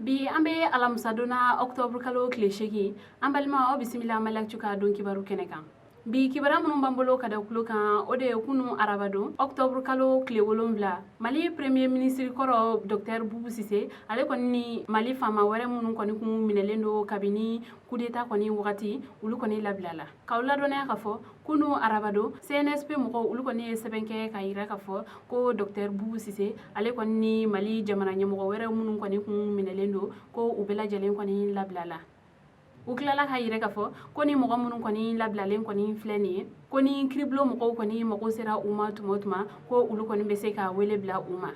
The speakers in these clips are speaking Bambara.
Bi an bɛ alamisadon na, octobre kalo tile 8. An balima, aw bisimila Mali Actu ka don kibaru kɛnɛ kan. Bi kibaruya minnu b'an bolo ka da kulo kan, o de ye kunu arabadon, octobre kalo tile 7, Mali premier ministre kɔrɔ, docteur Boubou Cissé, ale kɔni ni Mali faama wɛrɛ minnu kɔni kun minɛlen don kabini coup d'état kɔni wagati, olu kɔni labilala. K'aw ladɔnniya ka fɔ kunu arabadon, CNSP mɔgɔw, olu kɔni ye sɛbɛn kɛ ka yira ka fɔ ko docteur Boubou Cissé, ale kɔni ni Mali jamana ɲɛmɔgɔ wɛrɛ minnu kɔni kun minɛlen don, ko u bɛɛ lajɛlen kɔni labilala. U tilala ka yira ka fɔ ko ni mɔgɔ minnu kɔni labilalen kɔni filɛ nin ye, ko ni kiribulon mɔgɔw kɔni mago sera u ma tuma o tuma, ko olu kɔni bɛ se ka wele bila u ma.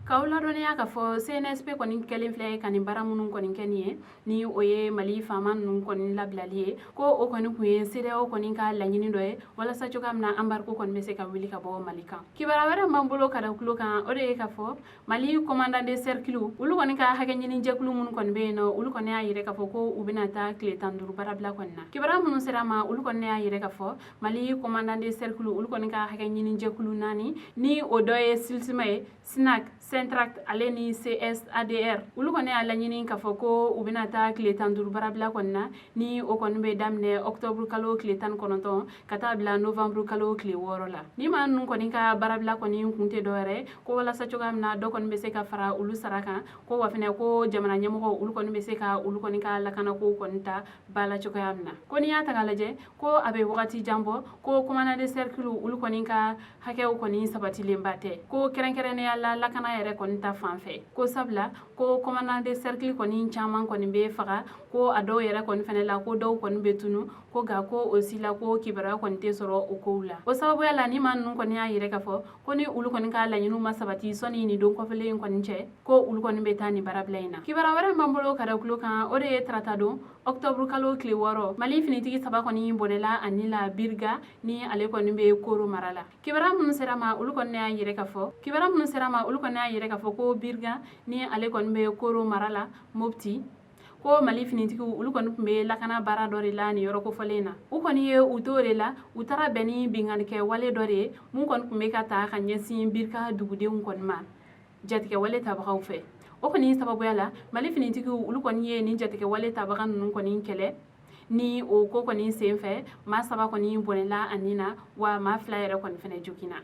K'aw ladɔnniya ka fɔ CNSP kɔni kɛlen filɛ ka nin baara minnu kɔni kɛ nin ye, ni o ye Mali faama ninnu kɔni labilali ye, ko o kɔni kun ye CEDEAO kɔni ka laɲini dɔ ye, walasa cogoya min na embargo kɔni bɛ se ka wuli ka bɔ Mali kan. Kibaruya wɛrɛ b'an bolo ka da kulo kan, o de ye ka fɔ Mali commandant de cercle, olu kɔni ka hakɛ ɲini jɛkulu minnu kɔni bɛ yen nɔ, olu kɔni y'a yira k'a fɔ ko u bɛna taa tile 15 baarabila kɔni na. Kibaruya minnu sera ma, olu kɔni y'a yira k'a fɔ Mali commandant de cercle, olu kɔni ka hakɛ ɲini jɛkulu naani, ni o dɔ ye SYLSMA ye, SYNAC, SYNTRACT ale ni CSADR, olu kɔni y'a laɲini k'a fɔ ko u bɛna taa tile 15 baarabila kɔni na, ni o kɔni bɛ daminɛ octobre kalo tile 19 ka taa bila novembre kalo tile 6 la. Ni maa ninnu kɔni ka baarabila kɔni kun tɛ dɔwɛrɛ ko walasa cogoya min na dɔ kɔni bɛ se ka fara olu sara kan, ko wa fɛnɛ ko jamana ɲɛmɔgɔ, olu kɔni bɛ se ka olu kɔni ka lakanako kɔni ta ba la cogoya min na. Ko n'i y'a ta k'a lajɛ, ko a bɛ wagati jan bɔ ko commandant de cercle, olu kɔni ka hakɛw kɔni sabatilenba tɛ, ko kɛrɛnkɛrɛnnenya la lakana yɛrɛ kɔni ta fan fɛ, ko sabula ko commandant de cercle kɔni caman kɔni bɛ faga, ko a dɔw yɛrɛ kɔni fɛnɛ la, ko dɔw kɔni bɛ tunu, ko nka ko o si la, ko kibaruya kɔni tɛ sɔrɔ o kow la. O sababuya la, ni maa ninnu kɔni y'a yira k'a fɔ ko ni olu kɔni ka laɲiniw ma sabati sɔnni nin don kɔfɛlen in kɔni cɛ, ko olu kɔni bɛ taa nin baarabila in na. Kibaruya wɛrɛ b'an bolo ka da kulo kan, o de ye tarata don, octobre kalo tile 6, Mali finitigi saba kɔni bɔnɛla a ni la Birga, ni ale kɔni bɛ Koro mara la. Kibaruya minnu sera ma, olu kɔni y'a yira k'a fɔ kibaruya minnu sera ma, olu kɔni y'a yira k'a fɔ ko Birga, ni ale kɔni bɛ Koro mara la, Mopti, ko Mali finitigiw, olu kɔni tun bɛ lakana baara dɔ de la nin yɔrɔ kofɔlen na. U kɔni ye u to de la, u taara bɛn ni binkannikɛ wale dɔ de ye mun kɔni tun bɛ ka ta ka ɲɛsin Birika dugudenw kɔni ma jatigɛ wale tabagaw fɛ. O kɔni sababuya la, Mali finitigiw, olu kɔni ye nin jatigɛ wale tabaga ninnu kɔni kɛlɛ. Ni o ko kɔni sen fɛ, maa saba kɔni bɔnɛla a nin na, wa maa fila yɛrɛ kɔni fɛnɛ joginna.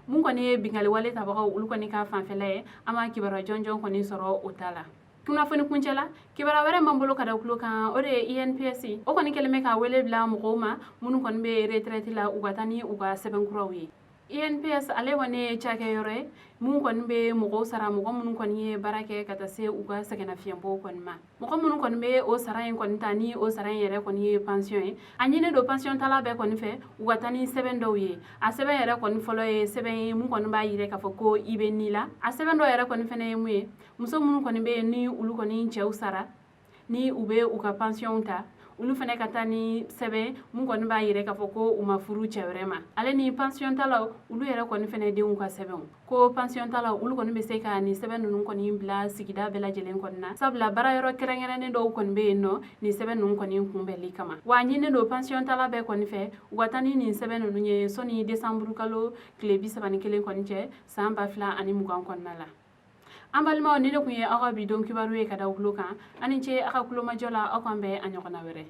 Mun kɔni ye binkanni wale tabagaw, olu kɔni ka fanfɛla ye, an ma kibaruya jɔnjɔn kɔni sɔrɔ o ta la. Kunnafoni kuncɛ la, kibaruya wɛrɛ m'an bolo ka da kulo kan, o de ye INPS, o kɔni kɛlen bɛ ka wele bila mɔgɔw ma minnu kɔni bɛ retraite la, u ka taa ni u ka sɛbɛnkuraw ye. INPS, ale kɔni ye cakɛyɔrɔ ye mun kɔni bɛ mɔgɔw sara, mɔgɔ minnu kɔni ye baara kɛ ka taa se u ka sɛgɛnnafiɲɛbɔw kɔni ma. Mɔgɔ minnu kɔni bɛ o sara in kɔni ta, ni o sara in yɛrɛ kɔni ye pension ye, a ɲini don pension tala bɛɛ kɔni fɛ u ka taa ni sɛbɛn dɔw ye. A sɛbɛn yɛrɛ kɔni fɔlɔ ye sɛbɛn ye mun kɔni b'a yira k'a fɔ ko i bɛ ni la. A sɛbɛn dɔw yɛrɛ kɔni fɛnɛ ye mun ye? Muso minnu kɔni bɛ yen, ni olu kɔni cɛw sara, ni u bɛ u ka pension ta, olu fana ka taa ni sɛbɛn mun kɔni b'a yira k'a fɔ ko u ma furu cɛ wɛrɛ ma, ale ni pension talaw, olu yɛrɛ kɔni fɛnɛ denw ka sɛbɛnw. Ko pension talaw, olu kɔni bɛ se ka nin sɛbɛn ninnu kɔni bila sigida bɛɛ lajɛlen kɔni na, sabula baara yɔrɔ kɛrɛnkɛrɛnnen dɔw kɔni bɛ yen nɔ nin sɛbɛn ninnu kɔni kunbɛnli kama. Wa a ɲininen don pension tala bɛɛ kɔni fɛ u ka taa ni nin sɛbɛn ninnu ye sɔnni décembre kalo tile 31 kɔni cɛ, san 2020 kɔnɔna la. An balimaw, ni ne kun ye aw ka bi don kibaru ye ka da tulo kan. Ani ce aw ka kulomajɔ la. Aw kan bɛn a ɲɔgɔnna wɛrɛ.